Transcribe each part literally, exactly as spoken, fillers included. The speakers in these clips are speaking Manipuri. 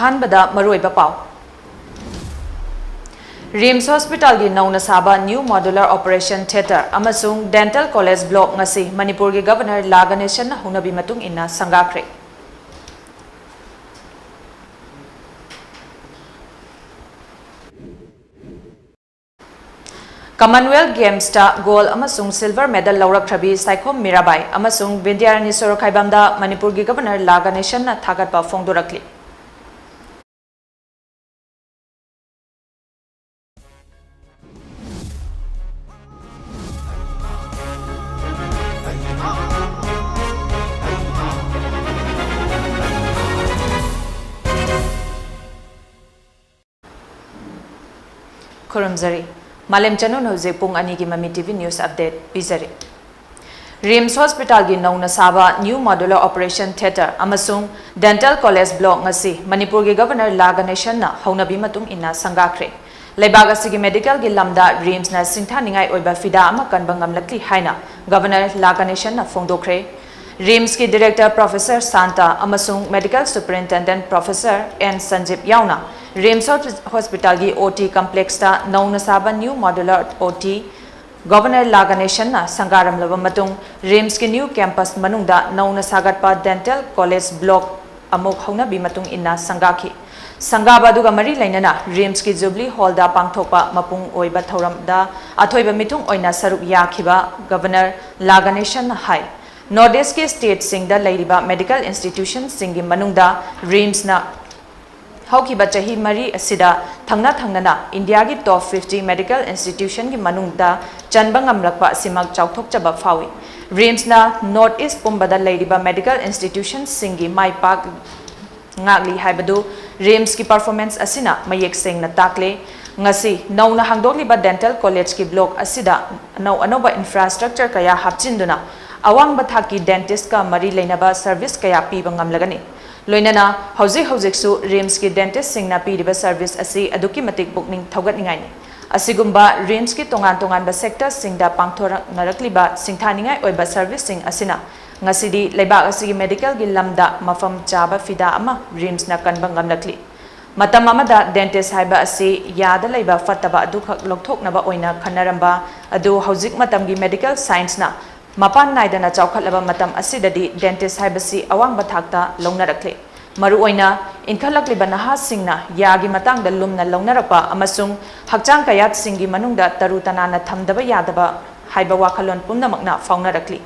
ꯑꯍꯥꯟꯕꯗ ꯃꯔꯨꯑꯣꯏꯕ ꯄꯥꯎ꯫ ꯔꯤꯝꯁ ꯍꯣꯁꯄꯤꯇꯥꯜꯒꯤ ꯅꯧꯅ ꯁꯥꯕ New Modular Operation Theatre ꯑꯃꯁꯨꯡ Dental College Block ꯉꯁꯤ ꯃꯅꯤꯄꯨꯔꯒꯤ ꯒꯚꯔꯅꯔ ꯂꯥ ꯒꯅꯦꯁꯟꯅ ꯍꯧꯅꯕꯤ ꯃꯇꯨꯡ ꯏꯟꯅ ꯁꯪꯒꯥꯈ꯭ꯔꯦ꯫ Commonwealth Gamesꯇ gold ꯑꯃꯁꯨꯡ silver medal ꯂꯧꯔꯛꯈ꯭ꯔꯕꯤ ꯁꯥꯏꯈꯣꯝ ꯃꯤꯔꯥꯕꯥꯏ ꯑꯃꯁꯨꯡ ꯕꯤꯟꯗ꯭ꯌꯥꯔꯥꯅꯤ ꯁꯣꯔꯣꯛꯈꯥꯏꯕꯝꯗ ꯃꯅꯤꯄꯨꯔꯒꯤ ꯒꯚꯔꯅꯔ ꯂꯥ ꯒꯅꯦꯁꯟꯅ ꯊꯥꯒꯠꯄ ꯐꯣꯡꯗꯣꯔꯛꯂꯤ꯫ ꯈꯨꯔꯨꯝꯖꯔꯤ꯫ ꯃꯥꯂꯦꯝ ꯆꯅꯨꯅ ꯍꯧꯖꯤꯛ ꯄꯨꯡ ꯑꯅꯤꯒꯤ ꯃꯃꯤ ꯇꯤ ꯚꯤ news update ꯄꯤꯖꯔꯤ꯫ ꯔꯤꯝꯁ ꯍꯣꯁꯄꯤꯇꯥꯜꯒꯤ ꯅꯧꯅ ꯁꯥꯕ New Modular Operation Theatre ꯑꯃꯁꯨꯡ Dental College Block ꯉꯁꯤ ꯃꯅꯤꯄꯨꯔꯒꯤ ꯒꯚꯔꯅꯔ ꯂꯥ ꯒꯅꯦꯁꯟꯅ ꯍꯧꯅꯕꯤ ꯃꯇꯨꯡ ꯏꯟꯅ ꯁꯪꯒꯥꯈ꯭ꯔꯦ꯫ ꯂꯩꯕꯥꯛ ꯑꯁꯤꯒꯤ ꯃꯦꯗꯤꯀꯦꯜꯒꯤ ꯂꯝꯗ ꯔꯤꯝꯁꯅ ꯁꯤꯡꯊꯥꯅꯤꯡꯉꯥꯏ ꯑꯣꯏꯕ ꯐꯤꯗꯥ ꯑꯃ ꯀꯟꯕ ꯉꯝꯂꯛꯂꯤ ꯍꯥꯏꯅ ꯒꯚꯔꯅꯔ ꯂꯥ ꯒꯅꯦꯁꯟꯅ ꯐꯣꯡꯗꯣꯛꯈ꯭ꯔꯦ꯫ ꯔꯤꯝꯁꯀꯤ ꯗꯤꯔꯦꯛꯇꯔ ꯄ꯭ꯔꯣꯐꯦꯁꯔ ꯁꯥꯟꯇ ꯑꯃꯁꯨꯡ ꯃꯦꯗꯤꯀꯦꯜ ꯁꯨꯄꯔꯤꯟꯇꯦꯟꯗꯦꯟꯠ ꯄ꯭ꯔꯣꯐꯦꯁꯔ ꯑꯦꯟ ꯁꯟꯖꯤꯞ ꯌꯥꯎꯅ ꯔꯤꯝꯁ ꯍꯣꯁ-, ꯍꯣꯁꯄꯤꯇꯥꯜꯒꯤ ꯑꯣ ꯇꯤ ꯀꯝꯄ꯭ꯂꯦꯛꯁꯇ ꯅꯧꯅ ꯁꯥꯕ New Modular O T governor ꯂꯥ ꯒꯅꯦꯁꯟꯅ ꯁꯪꯒꯥꯔꯝꯂꯕ ꯃꯇꯨꯡ, ꯔꯤꯝꯁꯀꯤ ꯅ꯭ꯌꯨ ꯀꯦꯝꯄꯁ ꯃꯅꯨꯡꯗ ꯅꯧꯅ ꯁꯥꯒꯠꯄ ꯗꯦꯟꯇꯦꯜ ꯀꯣꯂꯦꯖ ꯕ꯭ꯂꯣꯛ ꯑꯃꯨꯛ ꯍꯧꯅꯕꯤ ꯃꯇꯨꯡ ꯏꯟꯅ ꯁꯪꯒꯥꯈꯤ꯫ ꯁꯪꯒꯥꯕ ꯑꯗꯨꯒ ꯃꯔꯤ ꯂꯩꯅꯅ ꯔꯤꯝꯁꯀꯤ ꯖꯨꯕꯂꯤ ꯍꯣꯜꯗ ꯄꯥꯡꯊꯣꯛꯄ ꯃꯄꯨꯡ ꯑꯣꯏꯕ ꯊꯧꯔꯝꯗ ꯑꯊꯣꯏꯕ ꯃꯤꯊꯨꯡ ꯑꯣꯏꯅ ꯁꯔꯨꯛ ꯌꯥꯈꯤꯕ ꯒꯚꯔꯅꯔ ꯂꯥ ꯒꯅꯦꯁꯟꯅ ꯍꯥꯏ, ꯅꯣꯔꯠ ꯏꯁꯀꯤ ꯁ꯭ꯇꯦꯠꯁꯤꯡꯗ ꯂꯩꯔꯤꯕ ꯃꯦꯗꯤꯀꯦꯜ ꯏꯟꯁꯇꯤꯇ꯭ꯌꯨꯁꯟꯁꯤꯡꯒꯤ ꯃꯅꯨꯡꯗ ꯔꯤꯝꯁꯅ ꯍꯧꯈꯤꯕ ꯆꯍꯤ ꯃꯔꯤ ꯑꯁꯤꯗ ꯊꯪꯅ ꯊꯪꯅꯅ ꯏꯟꯗꯤꯌꯥꯒꯤ ꯇꯣꯞ ꯐꯤꯐꯇꯤ ꯃꯦꯗꯤꯀꯦꯜ ꯏꯟꯁꯇꯤꯇ꯭ꯌꯨꯁꯟꯒꯤ ꯃꯅꯨꯡꯗ ꯆꯟꯕ ꯉꯝꯂꯛꯄ ꯑꯁꯤꯃꯛ ꯆꯥꯎꯊꯣꯛꯆꯕ ꯐꯥꯎꯏ꯫ ꯔꯤꯝꯁꯅ ꯅꯣꯔꯠ ꯏꯁ ꯄꯨꯝꯕꯗ ꯂꯩꯔꯤꯕ ꯃꯦꯗꯤꯀꯦꯜ ꯏꯟꯁꯇꯤꯇ꯭ꯌꯨꯁꯟꯁꯤꯡꯒꯤ ꯃꯥꯏ ꯄꯥꯛ ꯉꯥꯛꯂꯤ ꯍꯥꯏꯕꯗꯨ ꯔꯤꯝꯁꯀꯤ ꯄꯔꯐꯣꯔꯃꯦꯟꯁ ꯑꯁꯤꯅ ꯃꯌꯦꯛ ꯁꯦꯡꯅ ꯇꯥꯛꯂꯦ꯫ ꯉꯁꯤ ꯅꯧꯅ ꯍꯥꯡꯗꯣꯛꯂꯤꯕ ꯗꯦꯟꯇꯦꯜ ꯀꯣꯂꯦꯖꯀꯤ ꯕ꯭ꯂꯣꯛ ꯑꯁꯤꯗ ꯑꯅꯧ ꯑꯅꯧꯕ ꯏꯟꯐ꯭ꯔꯥꯁ꯭ꯇ꯭ꯔꯛꯆꯔ ꯀꯌꯥ ꯍꯥꯞꯆꯤꯟꯗꯨꯅ ꯑꯋꯥꯡꯕ ꯊꯥꯛꯀꯤ ꯗꯦꯟꯇꯤꯁꯀ ꯃꯔꯤ ꯂꯩꯅꯕ ꯁꯔꯚꯤꯁ ꯀꯌꯥ ꯄꯤꯕ ꯉꯝꯂꯒꯅꯤ꯫ ꯂꯣꯏꯅꯅ ꯍꯧꯖꯤꯛ ꯍꯧꯖꯤꯛꯁꯨ ꯔꯤꯝꯁꯀꯤ ꯗꯦꯟꯇꯤꯁꯁꯤꯡꯅ ꯄꯤꯔꯤꯕ ꯁꯔꯚꯤꯁ ꯑꯁꯤ ꯑꯗꯨꯛꯀꯤ ꯃꯇꯤꯛ ꯄꯨꯛꯅꯤꯡ ꯊꯧꯒꯠꯅꯤꯡꯉꯥꯏꯅꯤ꯫ ꯑꯁꯤꯒꯨꯝꯕ ꯔꯤꯝꯁꯀꯤ ꯇꯣꯉꯥꯟ ꯇꯣꯉꯥꯟꯕ ꯁꯦꯛꯇꯔꯁꯤꯡꯗ ꯄꯥꯡꯊꯣꯔꯛꯅꯔꯛꯂꯤꯕ ꯁꯤꯡꯊꯥꯅꯤꯡꯉꯥꯏ ꯑꯣꯏꯕ ꯁꯔꯚꯤꯁꯁꯤꯡ ꯑꯁꯤꯅ ꯉꯁꯤꯗꯤ ꯂꯩꯕꯥꯛ ꯑꯁꯤꯒꯤ ꯃꯦꯗꯤꯀꯦꯜꯒꯤ ꯂꯝꯗ ꯃꯐꯝ ꯆꯥꯕ ꯐꯤꯗꯥ ꯑꯃ ꯔꯤꯝꯁꯅ ꯀꯟꯕ ꯉꯝꯂꯛꯂꯤ꯫ ꯃꯇꯝ ꯑꯃꯗ ꯗꯦꯟꯇꯤꯁ ꯍꯥꯏꯕ ꯑꯁꯤ ꯌꯥꯗ ꯂꯩꯕ ꯐꯠꯇꯕ ꯑꯗꯨꯈꯛ ꯂꯧꯊꯣꯛꯅꯕ ꯑꯣꯏꯅ ꯈꯟꯅꯔꯝꯕ ꯑꯗꯨ ꯍꯧꯖꯤꯛ ꯃꯇꯝꯒꯤ ꯃꯦꯗꯤꯀꯦꯜ ꯁꯥꯏꯟꯁꯅ ꯃꯄꯥꯟ ꯅꯥꯏꯗꯅ ꯆꯥꯎꯈꯠꯂꯕ ꯃꯇꯝ ꯑꯁꯤꯗꯗꯤ ꯗꯦꯟꯇꯤꯁ ꯍꯥꯏꯕꯁꯤ ꯑꯋꯥꯡꯕ ꯊꯥꯛꯇ ꯂꯧꯅꯔꯛꯂꯤ꯫ ꯃꯔꯨꯑꯣꯏꯅ ꯏꯟꯈꯠꯂꯛꯂꯤꯕ ꯅꯍꯥꯁꯤꯡꯅ ꯌꯥꯒꯤ ꯃꯇꯥꯡꯗ ꯂꯨꯝꯅ ꯂꯧꯅꯔꯛꯄ ꯑꯃꯁꯨꯡ ꯍꯛꯆꯥꯡ ꯀꯌꯥꯠꯁꯤꯡꯒꯤ ꯃꯅꯨꯡꯗ ꯇꯔꯨ ꯇꯅꯥꯟꯅ ꯊꯝꯗꯕ ꯌꯥꯗꯕ ꯍꯥꯏꯕ ꯋꯥꯈꯜꯂꯣꯟ ꯄꯨꯝꯅꯃꯛꯅ ꯐꯥꯎꯅꯔꯛꯂꯤ꯫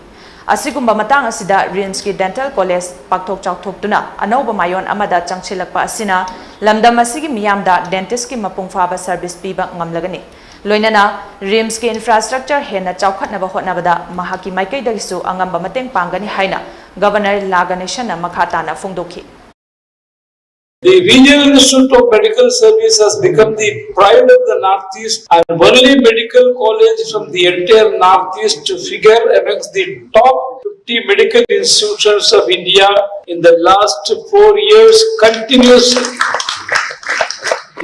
ꯑꯁꯤꯒꯨꯝꯕ ꯃꯇꯥꯡ ꯑꯁꯤꯗ ꯔꯤꯝꯁꯀꯤ ꯗꯦꯟꯇꯦꯜ ꯀꯣꯂꯦꯖ ꯄꯥꯛꯊꯣꯛ ꯆꯥꯎꯊꯣꯛꯇꯨꯅ ꯑꯅꯧꯕ ꯃꯥꯏꯑꯣꯟ ꯑꯃꯗ ꯆꯪꯁꯤꯜꯂꯛꯄ ꯑꯁꯤꯅ ꯂꯝꯗꯝ ꯑꯁꯤꯒꯤ ꯃꯤꯌꯥꯝꯗ ꯗꯦꯟꯇꯤꯁꯀꯤ ꯃꯄꯨꯡ ꯐꯥꯕ ꯁꯔꯚꯤꯁ ꯄꯤꯕ ꯉꯝꯂꯒꯅꯤ꯫ ꯂꯣꯏꯅꯅ ꯔꯤꯝꯁꯀꯤ ꯏꯟꯐ꯭ꯔꯥꯁ꯭ꯇ꯭ꯔꯛꯆꯔ ꯍꯦꯟꯅ ꯆꯥꯎꯈꯠꯅꯕ ꯍꯣꯠꯅꯕꯗ ꯃꯍꯥꯛꯀꯤ ꯃꯥꯏꯀꯩꯗꯒꯤꯁꯨ ꯑꯉꯝꯕ ꯃꯇꯦꯡ ꯄꯥꯡꯒꯅꯤ ꯍꯥꯏꯅ ꯒꯚꯔꯅꯔ ꯂꯥ ꯒꯅꯦꯁꯟꯅ ꯃꯈꯥ ꯇꯥꯅ ꯐꯣꯡꯗꯣꯛꯈꯤ꯫ The Regional Institute of Medical Service has become the pride of the Northeast and only medical college from the entire Northeast to figure amongst the top fifty medical institutions of India in the last four years continuously.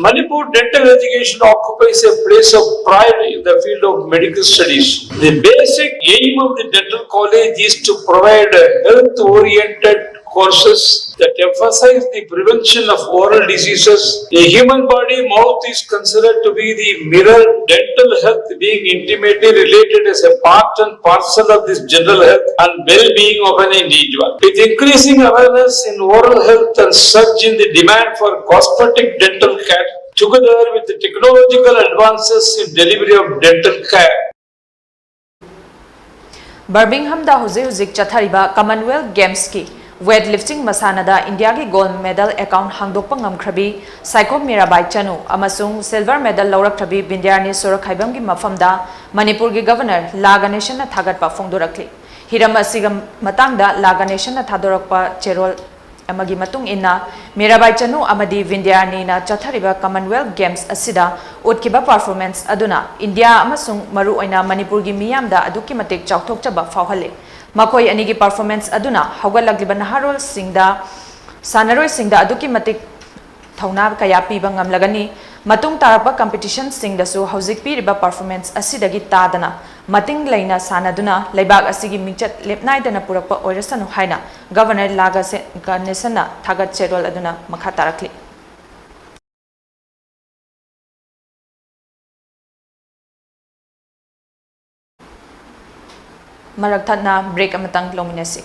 Manipur dental education occupies a place of pride in the field of medical studies. The basic aim of the dental college is to provide health-oriented courses that emphasize the prevention of oral diseases. The human body mouth is considered to be the mirror, dental health being intimately related as a part and parcel of this general health and well-being of an individual. With increasing awareness in oral health and surge in the demand for cosmetic dental care, together with the technological advances in delivery of dental care, ꯕꯔꯃꯤꯡꯍꯝꯗ ꯍꯧꯖꯤꯛ ꯍꯧꯖꯤꯛ ꯆꯠꯊꯔꯤꯕ ꯀꯃꯟꯋꯦꯜꯊ ꯒꯦꯝꯁꯀꯤ ꯋꯦꯠ ꯂꯤꯐꯇꯤꯡ ꯃꯁꯥꯟꯅꯗ ꯏꯟꯗꯤꯌꯥꯒꯤ ꯒꯣꯜꯗ ꯃꯦꯗꯜ ꯑꯦꯀꯥꯎꯟ ꯍꯥꯡꯗꯣꯛꯄ ꯉꯝꯈ꯭ꯔꯕꯤ ꯁꯥꯏꯈꯣꯝ ꯃꯤꯔꯥꯕꯥꯏ ꯆꯅꯨ ꯑꯃꯁꯨꯡ ꯁꯤꯜꯚꯔ ꯃꯦꯗꯜ ꯂꯧꯔꯛꯈ꯭ꯔꯕꯤ ꯕꯤꯟꯗ꯭ꯌꯥꯔꯅꯤ ꯁꯣꯔꯣꯛꯈꯥꯏꯕꯝꯒꯤ ꯃꯐꯝꯗ ꯃꯅꯤꯄꯨꯔꯒꯤ ꯒꯚꯔꯅꯔ ꯂꯥ ꯒꯅꯦꯁꯟꯅ ꯊꯥꯒꯠꯄ ꯐꯣꯡꯗꯣꯔꯛꯂꯤ꯫ ꯍꯤꯔꯝ ꯑꯁꯤꯒ ꯃꯇꯥꯡꯗ ꯂꯥ ꯒꯅꯦꯁꯟꯅ ꯊꯥꯗꯣꯔꯛꯄ ꯆꯦꯔꯣꯜ ꯑꯃꯒꯤ ꯃꯇꯨꯡ ꯏꯟꯅ, ꯃꯤꯔꯥꯕꯥꯏ ꯆꯅꯨ ꯑꯃꯗꯤ ꯕꯤꯟꯗ꯭ꯌꯥꯔꯅꯤꯅ ꯆꯠꯊꯔꯤꯕ ꯀꯃꯟꯋꯦꯜꯊ ꯒꯦꯝꯁ ꯑꯁꯤꯗ ꯎꯠꯈꯤꯕ ꯄꯔꯐꯣꯔꯃꯦꯟꯁ ꯑꯗꯨꯅ ꯏꯟꯗꯤꯌꯥ ꯑꯃꯁꯨꯡ ꯃꯔꯨꯑꯣꯏꯅ ꯃꯅꯤꯄꯨꯔꯒꯤ ꯃꯤꯌꯥꯝꯗ ꯑꯗꯨꯛꯀꯤ ꯃꯇꯤꯛ ꯆꯥꯎꯊꯣꯛꯆꯕ ꯐꯥꯎꯍꯜꯂꯤ꯫ ꯃꯈꯣꯏ ꯑꯅꯤꯒꯤ ꯄꯔꯐꯣꯔꯃꯦꯟꯁ ꯑꯗꯨꯅ ꯍꯧꯒꯠꯂꯛꯂꯤꯕ ꯅꯍꯥꯔꯣꯜꯁꯤꯡꯗ, ꯁꯥꯟꯅꯔꯣꯏꯁꯤꯡꯗ ꯑꯗꯨꯛꯀꯤ ꯃꯇꯤꯛ ꯊꯧꯅꯥ ꯀꯌꯥ ꯄꯤꯕ ꯉꯝꯂꯒꯅꯤ꯫ ꯃꯇꯨꯡ ꯇꯥꯔꯛꯄ ꯀꯝꯄꯤꯇꯤꯁꯟꯁꯤꯡꯗꯁꯨ ꯍꯧꯖꯤꯛ ꯄꯤꯔꯤꯕ ꯄꯔꯐꯣꯔꯃꯦꯟꯁ ꯑꯁꯤꯗꯒꯤ ꯇꯥꯗꯅ ꯃꯇꯤꯡ ꯂꯩꯅ ꯁꯥꯟꯅꯗꯨꯅ ꯂꯩꯕꯥꯛ ꯑꯁꯤꯒꯤ ꯃꯤꯡꯆꯠ ꯂꯦꯞꯅꯥꯏꯗꯅ ꯄꯨꯔꯛꯄ ꯑꯣꯏꯔꯁꯅꯨ ꯍꯥꯏꯅ ꯒꯚꯔꯅꯔ ꯂꯥꯒꯥ ꯁꯦ-, ꯒꯅꯦꯁꯟꯅ ꯊꯥꯒꯠ ꯆꯦꯔꯣꯜ ꯑꯗꯨꯅ ꯃꯈꯥ ꯇꯥꯔꯛꯂꯤ꯫ ꯃꯔꯛ ꯊꯠꯅ ꯕ꯭ꯔꯦꯛ ꯑꯃꯇꯪ ꯂꯧꯃꯤꯟꯅꯁꯤ꯫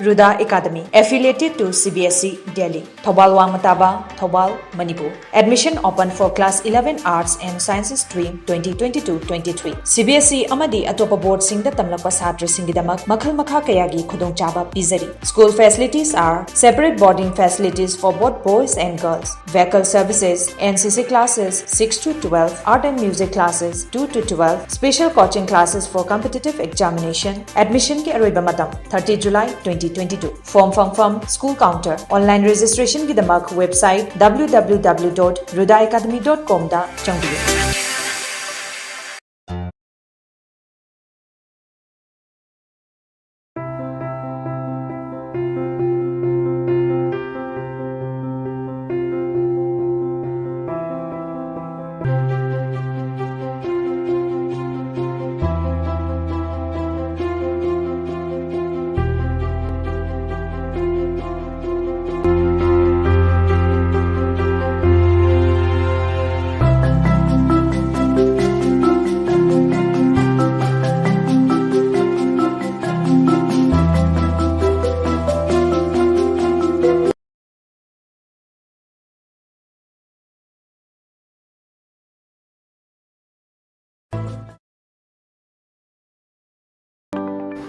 Ruda academy, affiliated to C B S E, Delhi, Thoubal ꯋꯥꯡꯃ ꯇꯥꯕ, Thoubal, Manipur. Admission open for class eleven Arts and Sciences stream twenty twenty-two twenty-three꯫ C B S E ꯑꯃꯗꯤ ꯑꯇꯣꯞꯄ ꯕꯣꯔꯗꯁꯤꯡꯗ ꯇꯝꯂꯛꯄ ꯁꯥꯇ꯭ꯔꯁꯤꯡꯒꯤꯗꯃꯛ ꯃꯈꯜ ꯃꯈꯥ ꯀꯌꯥꯒꯤ ꯈꯨꯗꯣꯡꯆꯥꯕ ꯄꯤꯖꯔꯤ꯫ School facilities are separate boarding facilities for both boys and girls, vehicle services, N C C classes six to twelve, art and music classes two to twelve, special coaching classes for competitive examination꯫ Admission ꯒꯤ ꯑꯔꯣꯏꯕ ꯃꯇꯝ thirty July twenty twenty-two꯫ Form ꯐꯪꯐꯝ school counter, online registration ꯒꯤꯗꯃꯛ website W W W dot ruda academy dot com ꯗ ꯆꯪꯕꯤꯌꯨ꯫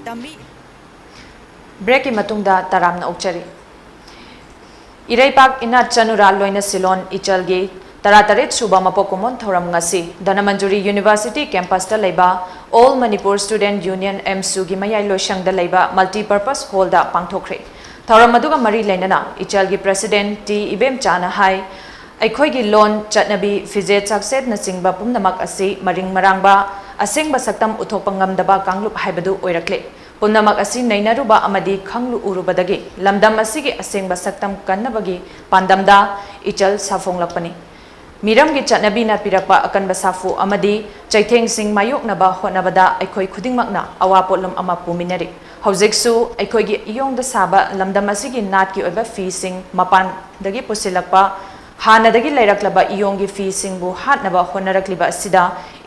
ꯇꯝꯕꯤ꯫ ꯕ꯭ꯔꯦꯛꯀꯤ ꯃꯇꯨꯡꯗ ꯇꯔꯥꯝꯅ ꯑꯣꯛꯆꯔꯤ꯫ ꯏꯔꯩꯄꯥꯛ ꯏꯅꯥꯠ ꯆꯅꯨꯔꯥ ꯂꯣꯏꯅ ꯁꯤꯂꯣꯟ ꯏꯆꯜꯒꯤ ꯇꯔꯥꯇꯔꯦꯠ ꯁꯨꯕ ꯃꯄꯣꯛ ꯀꯨꯝꯑꯣꯟ ꯊꯧꯔꯝ ꯉꯁꯤ ꯙꯅꯃꯟꯖꯨꯔꯤ ꯌꯨꯅꯤꯚꯔꯁꯤꯇꯤ ꯀꯦꯝꯄꯁꯇ ꯂꯩꯕ All Manipur Student Union, ꯑꯦꯝꯁꯨꯒꯤ ꯃꯌꯥꯏ ꯂꯣꯏꯁꯪꯗ ꯂꯩꯕ multipurpose hall ꯗ ꯄꯥꯡꯊꯣꯛꯈ꯭ꯔꯦ꯫ ꯊꯧꯔꯝ ꯑꯗꯨꯒ ꯃꯔꯤ ꯂꯩꯅꯅ ꯏꯆꯜꯒꯤ president ꯇꯤ ꯏꯕꯦꯝꯆꯥꯅ ꯍꯥꯏ, ꯑꯩꯈꯣꯏꯒꯤ ꯂꯣꯟ, ꯆꯠꯅꯕꯤ, ꯐꯤꯖꯦꯠ ꯆꯥꯛꯁꯦꯠꯅꯆꯤꯡꯕ ꯄꯨꯝꯅꯃꯛ ꯑꯁꯤ ꯃꯔꯤꯡ ꯃꯔꯥꯡꯕ, ꯑꯁꯦꯡꯕ ꯁꯛꯇꯝ ꯎꯠꯊꯣꯛꯄ ꯉꯝꯗꯕ ꯀꯥꯡꯂꯨꯞ ꯍꯥꯏꯕꯗꯨ ꯑꯣꯏꯔꯛꯂꯦ꯫ ꯄꯨꯝꯅꯃꯛ ꯑꯁꯤ ꯅꯩꯅꯔꯨꯕ ꯑꯃꯗꯤ ꯈꯪꯂꯨ ꯎꯔꯨꯕꯗꯒꯤ ꯂꯝꯗꯝ ꯑꯁꯤꯒꯤ ꯑꯁꯦꯡꯕ ꯁꯛꯇꯝ ꯀꯟꯅꯕꯒꯤ ꯄꯥꯟꯗꯝꯗ ꯏꯆꯜ ꯁꯥꯐꯣꯡꯂꯛꯄꯅꯤ꯫ ꯃꯤꯔꯝꯒꯤ ꯆꯠꯅꯕꯤꯅ ꯄꯤꯔꯛꯄ ꯑꯀꯟꯕ ꯁꯥꯐꯨ ꯑꯃꯗꯤ ꯆꯩꯊꯦꯡꯁꯤꯡ ꯃꯥꯌꯣꯛꯅꯕ ꯍꯣꯠꯅꯕꯗ ꯑꯩꯈꯣꯏ ꯈꯨꯗꯤꯡꯃꯛꯅ ꯑꯋꯥ ꯄꯣꯠꯂꯨꯝ ꯑꯃ ꯄꯨꯃꯤꯟꯅꯔꯤ꯫ ꯍꯧꯖꯤꯛꯁꯨ ꯑꯩꯈꯣꯏꯒꯤ ꯏꯌꯣꯡꯗ ꯁꯥꯕ ꯂꯝꯗꯝ ꯑꯁꯤꯒꯤ ꯅꯥꯠꯀꯤ ꯑꯣꯏꯕ ꯐꯤꯁꯤꯡ ꯃꯄꯥꯟꯗꯒꯤ ꯄꯨꯁꯤꯜꯂꯛꯄ ꯍꯥꯟꯅꯗꯒꯤ ꯂꯩꯔꯛꯂꯕ ꯏꯌꯣꯡꯒꯤ ꯐꯤꯁꯤꯡꯕꯨ ꯍꯥꯠꯅꯕ ꯍꯣꯠꯅꯔꯛꯂꯤꯕ ꯑꯁꯤꯗ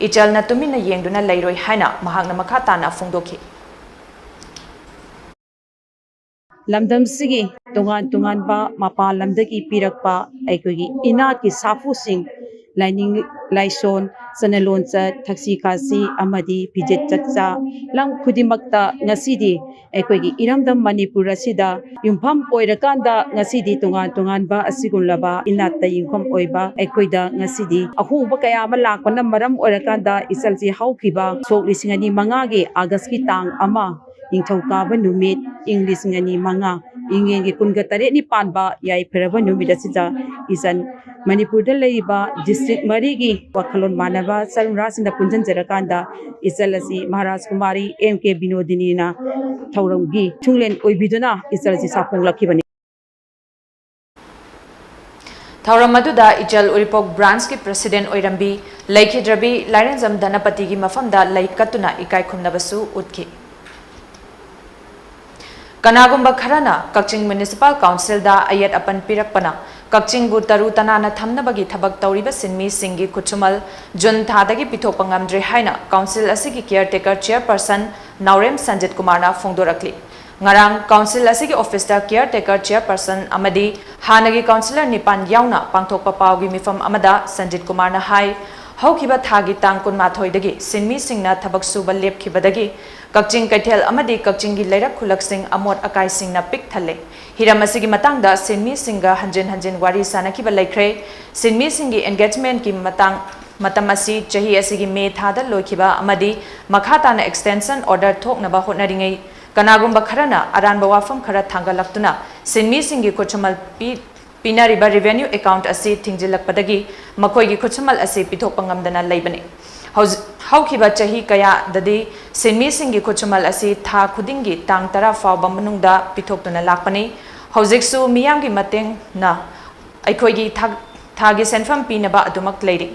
ꯏꯆꯜꯅ ꯇꯨꯃꯤꯟꯅ ꯌꯦꯡꯗꯨꯅ ꯂꯩꯔꯣꯏ ꯍꯥꯏꯅ ꯃꯍꯥꯛꯅ ꯃꯈꯥ ꯇꯥꯅ ꯐꯣꯡꯗꯣꯛꯈꯤ꯫ ꯂꯝꯗꯝꯁꯤꯒꯤ ꯇꯣꯉꯥꯟ ꯇꯣꯉꯥꯟꯕ ꯃꯄꯥꯟ ꯂꯝꯗꯒꯤ ꯄꯤꯔꯛꯄ ꯑꯩꯈꯣꯏꯒꯤ ꯏꯅꯥꯠꯀꯤ ꯁꯥꯐꯨꯁꯤꯡ, ꯂꯥꯏꯅꯤꯡ ꯂꯥꯏꯁꯣꯟ, ꯆꯠꯅ ꯂꯣꯟꯆꯠ, ꯊꯛꯁꯤ ꯈꯥꯁꯤ ꯑꯃꯗꯤ ꯐꯤꯖꯦꯠ ꯆꯛꯆꯥ, ꯂꯝ ꯈꯨꯗꯤꯡꯃꯛꯇ ꯉꯁꯤꯗꯤ ꯑꯩꯈꯣꯏꯒꯤ ꯏꯔꯝꯗꯝ ꯃꯅꯤꯄꯨꯔ ꯑꯁꯤꯗ ꯌꯨꯝꯐꯝ ꯑꯣꯏꯔꯀꯥꯟꯗ ꯉꯁꯤꯗꯤ ꯇꯣꯉꯥꯟ ꯇꯣꯉꯥꯟꯕ ꯑꯁꯤꯒꯨꯝꯂꯕ ꯏꯅꯥꯠꯇ ꯌꯨꯝꯐꯝ ꯑꯣꯏꯕ ꯑꯩꯈꯣꯏꯗ ꯉꯁꯤꯗꯤ ꯑꯍꯣꯡꯕ ꯀꯌꯥ ꯑꯃ ꯂꯥꯛꯄꯅ ꯃꯔꯝ ꯑꯣꯏꯔꯀꯥꯟꯗ ꯏꯆꯜꯁꯤ ꯍꯧꯈꯤꯕ ꯁꯣꯛ ꯂꯤꯁꯤꯡ ꯑꯅꯤ ꯃꯉꯥꯒꯤ ꯑꯥꯒꯁꯀꯤ ꯇꯥꯡ ꯑꯃ, ꯅꯤꯡꯊꯧꯀꯥꯕ ꯅꯨꯃꯤꯠ, ꯏꯪ ꯂꯤꯁꯤꯡ ꯑꯅꯤ ꯃꯉꯥ, ꯏꯪꯉꯦꯟꯒꯤ ꯀꯨꯟꯒ ꯇꯔꯦꯠꯅꯤ ꯄꯥꯟꯕ ꯌꯥꯏꯐꯔꯕ ꯅꯨꯃꯤꯠ ꯑꯁꯤꯗ ꯏꯆꯟ ꯃꯅꯤꯄꯨꯔꯗ ꯂꯩꯔꯤꯕ district ꯃꯔꯤꯒꯤ ꯋꯥꯈꯜꯂꯣꯟ ꯃꯥꯟꯅꯕ ꯆꯔꯨꯅꯥꯁꯤꯡꯗ ꯄꯨꯟꯁꯤꯟꯖꯔꯀꯥꯟꯗ ꯏꯆꯜ ꯑꯁꯤ ꯃꯍꯥꯔꯥꯖ ꯀꯨꯃꯥꯔꯤ ꯑꯦꯝ ꯀꯦ ꯕꯤꯅꯣꯗꯤꯅꯤꯅ ꯊꯧꯔꯝꯒꯤ ꯃꯤꯊꯨꯡꯂꯦꯟ ꯑꯣꯏꯕꯤꯗꯨꯅ ꯏꯆꯜ ꯑꯁꯤ ꯁꯥꯐꯣꯡꯂꯛꯈꯤꯕꯅꯤ꯫ ꯊꯧꯔꯝ ꯑꯗꯨꯗ ꯏꯆꯜ ꯎꯔꯤꯄꯣꯛ branchꯀꯤ president ꯑꯣꯏꯔꯝꯕꯤ ꯂꯩꯈꯤꯗ꯭ꯔꯕꯤ ꯂꯥꯏꯔꯦꯟꯖꯝ ꯙꯅꯄꯇꯤꯒꯤ ꯃꯐꯝꯗ ꯂꯩ ꯀꯠꯇꯨꯅ ꯏꯀꯥꯏ ꯈꯨꯝꯅꯕꯁꯨ ꯎꯠꯈꯤ꯫ ꯀꯅꯥꯒꯨꯝꯕ ꯈꯔꯅ ꯀꯛꯆꯤꯡ Municipal Councilꯗ ꯑꯌꯦꯠ ꯑꯄꯟ ꯄꯤꯔꯛꯄꯅ ꯀꯛꯆꯤꯡꯕꯨ ꯇꯔꯨ ꯇꯅꯥꯟꯅ ꯊꯝꯅꯕꯒꯤ ꯊꯕꯛ ꯇꯧꯔꯤꯕ ꯁꯤꯟꯃꯤꯁꯤꯡꯒꯤ ꯈꯨꯠꯁꯨꯃꯜ ꯖꯨꯟ ꯊꯥꯗꯒꯤ ꯄꯤꯊꯣꯛꯄ ꯉꯝꯗ꯭ꯔꯦ ꯍꯥꯏꯅ council ꯑꯁꯤꯒꯤ caretaker chairperson ꯅꯥꯎꯔꯦꯝ ꯁꯟꯖꯤꯠ ꯀꯨꯃꯥꯔꯅ ꯐꯣꯡꯗꯣꯔꯛꯂꯤ꯫ ꯉꯔꯥꯡ council ꯑꯁꯤꯒꯤ officeꯇ caretaker chairperson ꯑꯃꯗꯤ ꯍꯥꯟꯅꯒꯤ councillor ꯅꯤꯄꯥꯟ ꯌꯥꯎꯅ ꯄꯥꯡꯊꯣꯛꯄ ꯄꯥꯎꯒꯤ ꯃꯤꯐꯝ ꯑꯃꯗ ꯁꯟꯖꯤꯠ ꯀꯨꯃꯥꯔꯅ ꯍꯥꯏ, ꯍꯧꯈꯤꯕ ꯊꯥꯒꯤ ꯇꯥꯡ ꯀꯨꯟꯃꯥꯊꯣꯏꯗꯒꯤ ꯁꯤꯟꯃꯤꯁꯤꯡꯅ ꯊꯕꯛ ꯁꯨꯕ ꯂꯦꯞꯈꯤꯕꯗꯒꯤ ꯀꯛꯆꯤꯡ ꯀꯩꯊꯦꯜ ꯑꯃꯗꯤ ꯀꯛꯆꯤꯡꯒꯤ ꯂꯩꯔꯛ ꯈꯨꯜꯂꯛꯁꯤꯡ ꯑꯃꯣꯠ ꯑꯀꯥꯏꯁꯤꯡꯅ ꯄꯤꯛ ꯊꯜꯂꯦ꯫ ꯍꯤꯔꯝ ꯑꯁꯤꯒꯤ ꯃꯇꯥꯡꯗ ꯁꯤꯟꯃꯤꯁꯤꯡꯒ ꯍꯟꯖꯤꯟ ꯍꯟꯖꯤꯟ ꯋꯥꯔꯤ ꯁꯥꯅꯈꯤꯕ ꯂꯩꯈ꯭ꯔꯦ꯫ ꯁꯤꯟꯃꯤꯁꯤꯡꯒꯤ engagementꯀꯤ ꯃꯇꯥꯡ, ꯃꯇꯝ ꯑꯁꯤ ꯆꯍꯤ ꯑꯁꯤꯒꯤ ꯃꯦ ꯊꯥꯗ ꯂꯣꯏꯈꯤꯕ ꯑꯃꯗꯤ ꯃꯈꯥ ꯇꯥꯅ extension order ꯊꯣꯛꯅꯕ ꯍꯣꯠꯅꯔꯤꯉꯩ, ꯀꯅꯥꯒꯨꯝꯕ ꯈꯔꯅ ꯑꯔꯥꯟꯕ ꯋꯥꯐꯝ ꯈꯔ ꯊꯥꯡꯒꯠꯂꯛꯇꯨꯅ ꯁꯤꯟꯃꯤꯁꯤꯡꯒꯤ ꯈꯨꯠꯁꯨꯃꯜ ꯄꯤ-, ꯄꯤꯅꯔꯤꯕ revenue account ꯑꯁꯤ ꯊꯤꯡꯖꯤꯜꯂꯛꯄꯗꯒꯤ ꯃꯈꯣꯏꯒꯤ ꯈꯨꯠꯁꯨꯃꯜ ꯑꯁꯤ ꯄꯤꯊꯣꯛꯄ ꯉꯝꯗꯅ ꯂꯩꯕꯅꯤ꯫ ꯍꯧꯖꯤꯛ, ꯍꯧꯈꯤꯕ ꯆꯍꯤ ꯀꯌꯥꯗꯗꯤ ꯁꯤꯟꯃꯤꯁꯤꯡꯒꯤ ꯈꯨꯠꯁꯨꯃꯜ ꯑꯁꯤ ꯊꯥ ꯈꯨꯗꯤꯡꯒꯤ ꯇꯥꯡ ꯇꯔꯥ ꯐꯥꯎꯕ ꯃꯅꯨꯡꯗ ꯄꯤꯊꯣꯛꯇꯨꯅ ꯂꯥꯛꯄꯅꯤ꯫ ꯍꯧꯖꯤꯛꯁꯨ ꯃꯤꯌꯥꯝꯒꯤ ꯃꯇꯦꯡꯅ ꯑꯩꯈꯣꯏꯒꯤ ꯊꯥ-, ꯊꯥꯒꯤ ꯁꯦꯟꯐꯝ ꯄꯤꯅꯕ ꯑꯗꯨꯃꯛ ꯂꯩꯔꯤ꯫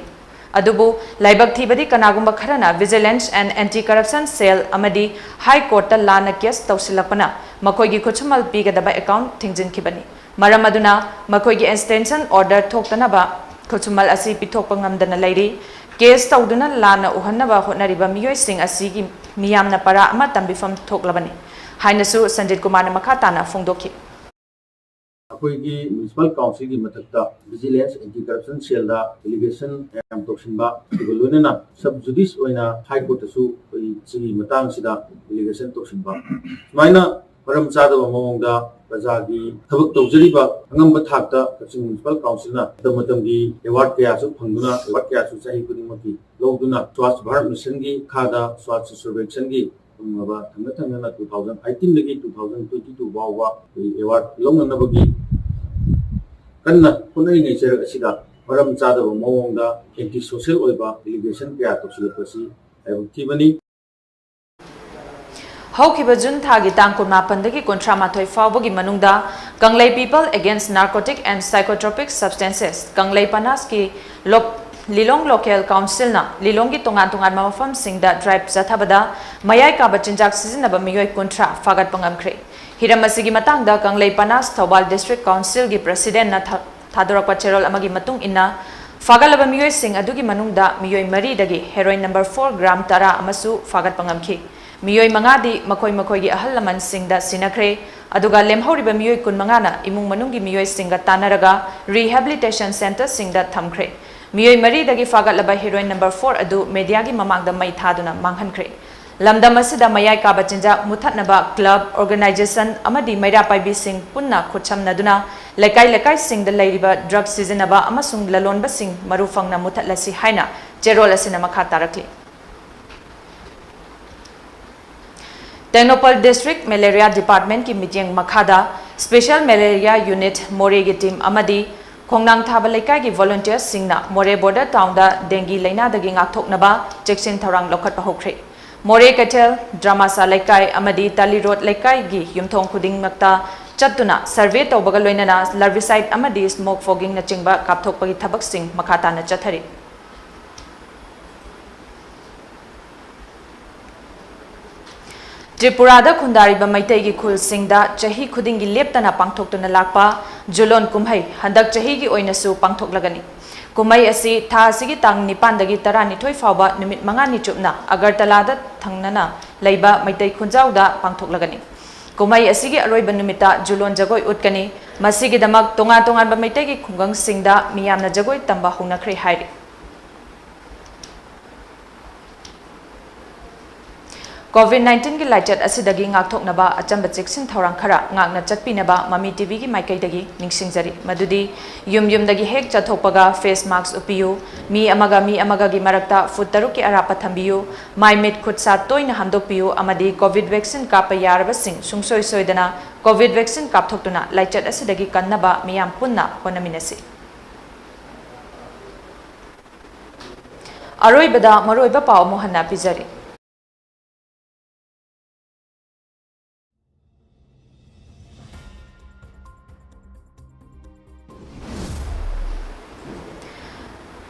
ꯑꯗꯨꯕꯨ ꯂꯥꯏꯕꯛ ꯊꯤꯕꯗꯤ ꯀꯅꯥꯒꯨꯝꯕ ꯈꯔꯅ Vigilance and Anti Corruption Cell ꯑꯃꯗꯤ High Courtꯇ ꯂꯥꯟꯅ case ꯇꯧꯁꯤꯜꯂꯛꯄꯅ ꯃꯈꯣꯏꯒꯤ ꯈꯨꯠꯁꯨꯃꯜ ꯄꯤꯒꯗꯕ account ꯊꯤꯡꯖꯤꯟꯈꯤꯕꯅꯤ꯫ ꯃꯔꯝ ꯑꯗꯨꯅ ꯃꯈꯣꯏꯒꯤ extension order ꯊꯣꯛꯇꯅꯕ ꯈꯨꯠꯁꯨꯃꯜ ꯑꯁꯤ ꯄꯤꯊꯣꯛꯄ ꯉꯝꯗꯅ ꯂꯩꯔꯤ꯫ Case ꯇꯧꯗꯨꯅ ꯂꯥꯟꯅ ꯎꯍꯟꯅꯕ ꯍꯣꯠꯅꯔꯤꯕ ꯃꯤꯑꯣꯏꯁꯤꯡ ꯑꯁꯤꯒꯤ ꯃꯤꯌꯥꯝꯅ ꯄꯔꯥ ꯑꯃ ꯇꯝꯕꯤꯐꯝ ꯊꯣꯛꯂꯕꯅꯤ ꯍꯥꯏꯅꯁꯨ ꯁꯟꯖꯤꯠ ꯀꯨꯃꯥꯔꯅ ꯃꯈꯥ ꯇꯥꯅ ꯐꯣꯡꯗꯣꯛꯈꯤ꯫ ꯑꯩꯈꯣꯏꯒꯤ ꯃ꯭ꯌꯨꯅꯤꯁꯤꯄꯥꯜ ꯀꯥꯎꯟꯁꯤꯜꯒꯤ ꯃꯊꯛꯇ Vigilance Anti Corruption Cellꯗ allegation ꯃꯌꯥꯝ ꯇꯧꯁꯤꯟꯕ, ꯑꯗꯨꯒ ꯂꯣꯏꯅꯅ sub judice ꯑꯣꯏꯅ High Courtꯇꯁꯨ ꯑꯩꯈꯣꯏ ꯁꯤꯒꯤ ꯃꯇꯥꯡꯁꯤꯗ allegation ꯇꯧꯁꯤꯟꯕ, ꯁꯨꯃꯥꯏꯅ ꯃꯔꯝ ꯆꯥꯗꯕ ꯃꯑꯣꯡꯗ ꯄ꯭ꯔꯖꯥꯒꯤ ꯊꯕꯛ ꯇꯧꯖꯔꯤꯕ ꯑꯉꯝꯕ ꯊꯥꯛꯇ ꯀꯛꯆꯤꯡ ꯃ꯭ꯌꯨꯅꯤꯁꯤꯄꯥꯜ ꯀꯥꯎꯟꯁꯤꯜꯅ ꯃꯇꯝ ꯃꯇꯝꯒꯤ award ꯀꯌꯥꯁꯨ ꯐꯪꯗꯨꯅ, award ꯀꯌꯥꯁꯨ ꯆꯍꯤ ꯈꯨꯗꯤꯡꯃꯛꯀꯤ ꯂꯧꯗꯨꯅ Swachh Bharat Missionꯒꯤ ꯃꯈꯥꯗ Swachh Survekshanꯒꯤ ꯐꯪꯂꯕ ꯊꯪꯅ ꯊꯪꯅꯅ two thousand eighteenꯗꯒꯤ two thousand twenty two ꯐꯥꯎꯕ ꯑꯩꯈꯣꯏ award ꯂꯧꯅꯅꯕꯒꯤ ꯀꯟꯅ ꯍꯣꯠꯅꯔꯤꯉꯩ ꯆꯩꯔꯛ ꯑꯁꯤꯗ ꯃꯔꯝ ꯆꯥꯗꯕ ꯃꯑꯣꯡꯗ anti social ꯑꯣꯏꯕ allegation ꯀꯌꯥ ꯇꯧꯁꯤꯜꯂꯛꯄꯁꯤ ꯂꯥꯏꯕꯛ ꯊꯤꯕꯅꯤ꯫ ꯍꯧꯈꯤꯕ ꯖꯨꯟ ꯊꯥꯒꯤ ꯇꯥꯡ ꯀꯨꯟꯃꯥꯄꯟꯗꯒꯤ ꯀꯨꯟꯊ꯭ꯔꯥ ꯃꯥꯊꯣꯏ ꯐꯥꯎꯕꯒꯤ ꯃꯅꯨꯡꯗ ꯀꯪꯂꯩ People Against Narcotic and Psychotropic Substances, ꯀꯪꯂꯩ ꯄꯅꯥꯁꯀꯤ log-, Lilong Local Councilꯅ ꯂꯤꯂꯣꯡꯒꯤ ꯇꯣꯉꯥꯟ ꯇꯣꯉꯥꯟꯕ ꯃꯐꯝꯁꯤꯡꯗ drive ꯆꯠꯊꯕꯗ ꯃꯌꯥꯏ ꯀꯥꯕ ꯆꯤꯟꯖꯥꯛ ꯁꯤꯖꯤꯟꯅꯕ ꯃꯤꯑꯣꯏ ꯀꯨꯟꯊ꯭ꯔꯥ ꯐꯥꯒꯠꯄ ꯉꯝꯈ꯭ꯔꯦ꯫ ꯍꯤꯔꯝ ꯑꯁꯤꯒꯤ ꯃꯇꯥꯡꯗ ꯀꯪꯂꯩ ꯄꯅꯥꯁ ꯊꯧꯕꯥꯜ District Councilꯒꯤ Presidentꯅ ꯊ-, ꯊꯥꯗꯣꯔꯛꯄ ꯆꯦꯔꯣꯜ ꯑꯃꯒꯤ ꯃꯇꯨꯡ ꯏꯟꯅ, ꯐꯥꯒꯠꯂꯕ ꯃꯤꯑꯣꯏꯁꯤꯡ ꯑꯗꯨꯒꯤ ꯃꯅꯨꯡꯗ ꯃꯤꯑꯣꯏ ꯃꯔꯤꯗꯒꯤ heroin number four gram ꯇꯔꯥ ꯑꯃꯁꯨ ꯐꯥꯒꯠꯄ ꯉꯝꯈꯤ꯫ ꯃꯤꯑꯣꯏ ꯃꯉꯥꯗꯤ ꯃꯈꯣꯏ ꯃꯈꯣꯏꯒꯤ ꯑꯍꯜ ꯂꯃꯟꯁꯤꯡꯗ ꯁꯤꯟꯅꯈ꯭ꯔꯦ, ꯑꯗꯨꯒ ꯂꯦꯝꯍꯧꯔꯤꯕ ꯃꯤꯑꯣꯏ ꯀꯨꯟꯃꯉꯥꯅ ꯏꯃꯨꯡ ꯃꯅꯨꯡꯒꯤ ꯃꯤꯑꯣꯏꯁꯤꯡꯒ ꯇꯥꯟꯅꯔꯒ rehabilitation centreꯁꯤꯡꯗ ꯊꯝꯈ꯭ꯔꯦ꯫ ꯃꯤꯑꯣꯏ ꯃꯔꯤꯗꯒꯤ ꯐꯥꯒꯠꯂꯕ heroin number four ꯑꯗꯨ mediaꯒꯤ ꯃꯃꯥꯡꯗ ꯃꯩ ꯊꯥꯗꯨꯅ ꯃꯥꯡꯍꯟꯈ꯭ꯔꯦ꯫ ꯂꯝꯗꯝ ꯑꯁꯤꯗ ꯃꯌꯥꯏ ꯀꯥꯕ ꯆꯤꯟꯖꯥꯛ ꯃꯨꯊꯠꯅꯕ club, organisation ꯑꯃꯗꯤ ꯃꯩꯔꯥ ꯄꯥꯏꯕꯤꯁꯤꯡ ꯄꯨꯟꯅ ꯈꯨꯠꯁꯝꯅꯗꯨꯅ ꯂꯩꯀꯥꯏ ꯂꯩꯀꯥꯏꯁꯤꯡꯗ ꯂꯩꯔꯤꯕ drug ꯁꯤꯖꯤꯟꯅꯕ ꯑꯃꯁꯨꯡ ꯂꯂꯣꯟꯕꯁꯤꯡ ꯃꯔꯨ ꯐꯪꯅ ꯃꯨꯊꯠꯂꯁꯤ ꯍꯥꯏꯅ ꯆꯦꯔꯣꯜ ꯑꯁꯤꯅ ꯃꯈꯥ ꯇꯥꯔꯛꯂꯤ꯫ ꯇꯦꯡꯅꯧꯄꯜ District Malaria Departmentꯀꯤ ꯃꯤꯠꯌꯦꯡ ꯃꯈꯥꯗ Special Malaria Unit ꯃꯣꯔꯦꯒꯤ team ꯑꯃꯗꯤ ꯈꯣꯡꯅꯥꯡ ꯊꯥꯕ ꯂꯩꯀꯥꯏꯒꯤ volunteersꯁꯤꯡꯅ ꯃꯣꯔꯦ border townꯗ dengue ꯂꯩꯅꯥꯗꯒꯤ ꯉꯥꯛꯊꯣꯛꯅꯕ ꯆꯦꯛꯁꯤꯟ ꯊꯧꯔꯥꯡ ꯂꯧꯈꯠꯄ ꯍꯧꯈ꯭ꯔꯦ꯫ ꯃꯣꯔꯦ ꯀꯩꯊꯦꯜ, ꯗ꯭ꯔꯃꯥꯁꯥ ꯂꯩꯀꯥꯏ ꯑꯃꯗꯤ ꯇꯥꯂꯤ road ꯂꯩꯀꯥꯏꯒꯤ ꯌꯨꯝꯊꯣꯡ ꯈꯨꯗꯤꯡꯃꯛꯇ ꯆꯠꯇꯨꯅ survey ꯇꯧꯕꯒ ꯂꯣꯏꯅꯅ larvicide ꯑꯃꯗꯤ smoke foggingꯅꯆꯤꯡꯕ ꯀꯥꯞꯊꯣꯛꯄꯒꯤ ꯊꯕꯛꯁꯤꯡ ꯃꯈꯥ ꯇꯥꯅ ꯆꯠꯊꯔꯤ꯫ ꯇ꯭ꯔꯤꯄꯨꯔꯥꯗ ꯈꯨꯟꯗꯥꯔꯤꯕ ꯃꯩꯇꯩꯒꯤ ꯈꯨꯜꯁꯤꯡꯗ ꯆꯍꯤ ꯈꯨꯗꯤꯡꯒꯤ ꯂꯦꯞꯇꯅ ꯄꯥꯡꯊꯣꯛꯇꯨꯅ ꯂꯥꯛꯄ ꯖꯨꯂꯣꯟ ꯀꯨꯝꯍꯩ ꯍꯟꯗꯛ ꯆꯍꯤꯒꯤ ꯑꯣꯏꯅꯁꯨ ꯄꯥꯡꯊꯣꯛꯂꯒꯅꯤ꯫ ꯀꯨꯝꯍꯩ ꯑꯁꯤ ꯊꯥ ꯑꯁꯤꯒꯤ ꯇꯥꯡ ꯅꯤꯄꯥꯟꯗꯒꯤ ꯇꯔꯥꯅꯤꯊꯣꯏ ꯐꯥꯎꯕ ꯅꯨꯃꯤꯠ ꯃꯉꯥꯅꯤ ꯆꯨꯞꯅ ꯑꯒꯔꯇꯂꯥꯗ ꯊꯪꯅꯅ ꯂꯩꯕ ꯃꯩꯇꯩ ꯈꯨꯟꯖꯥꯎꯗ ꯄꯥꯡꯊꯣꯛꯂꯒꯅꯤ꯫ ꯀꯨꯝꯍꯩ ꯑꯁꯤꯒꯤ ꯑꯔꯣꯏꯕ ꯅꯨꯃꯤꯠꯇ ꯖꯨꯂꯣꯟ ꯖꯒꯣꯏ ꯎꯠꯀꯅꯤ꯫ ꯃꯁꯤꯒꯤꯗꯃꯛ ꯇꯣꯉꯥꯟ ꯇꯣꯉꯥꯟꯕ ꯃꯩꯇꯩꯒꯤ ꯈꯨꯡꯒꯪꯁꯤꯡꯗ ꯃꯤꯌꯥꯝꯅ ꯖꯒꯣꯏ ꯇꯝꯕ ꯍꯧꯅꯈ꯭ꯔꯦ ꯍꯥꯏꯔꯤ꯫ COVID nineteenꯒꯤ ꯂꯥꯏꯆꯠ ꯑꯁꯤꯗꯒꯤ ꯉꯥꯛꯊꯣꯛꯅꯕ ꯑꯆꯝꯕ ꯆꯦꯛꯁꯤꯟ ꯊꯧꯔꯥꯡ ꯈꯔ ꯉꯥꯛꯅ ꯆꯠꯄꯤꯅꯕ ꯃꯃꯤ TVꯒꯤ ꯃꯥꯏꯀꯩꯗꯒꯤ ꯅꯤꯡꯁꯤꯡꯖꯔꯤ꯫ ꯃꯗꯨꯗꯤ ꯌꯨꯝ ꯌꯨꯝꯗꯒꯤ ꯍꯦꯛ ꯆꯠꯊꯣꯛꯄꯒ face mask ꯎꯞꯄꯤꯌꯨ, ꯃꯤ ꯑꯃꯒ ꯃꯤ ꯑꯃꯒꯒꯤ ꯃꯔꯛꯇ foot ꯇꯔꯨꯛꯀꯤ ꯑꯔꯥꯞꯄ ꯊꯝꯕꯤꯌꯨ, ꯃꯥꯏ ꯃꯤꯠ ꯈꯨꯠ ꯁꯥ ꯇꯣꯏꯅ ꯍꯥꯝꯗꯣꯛꯄꯤꯌꯨ ꯑꯃꯗꯤ COVID vaccine ꯀꯥꯞꯄ ꯌꯥꯔꯕꯁꯤꯡ ꯁꯨꯡꯁꯣꯏ ꯁꯣꯏꯗꯅ COVID vaccine ꯀꯥꯞꯊꯣꯛꯇꯨꯅ ꯂꯥꯏꯆꯠ ꯑꯁꯤꯗꯒꯤ ꯀꯟꯅꯕ ꯃꯤꯌꯥꯝ ꯄꯨꯟꯅ ꯍꯣꯠꯅꯃꯤꯟꯅꯁꯤ꯫ ꯑꯔꯣꯏꯕꯗ ꯃꯔꯨꯑꯣꯏꯕ ꯄꯥꯎ ꯑꯃꯨꯛ ꯍꯟꯅ ꯄꯤꯖꯔꯤ꯫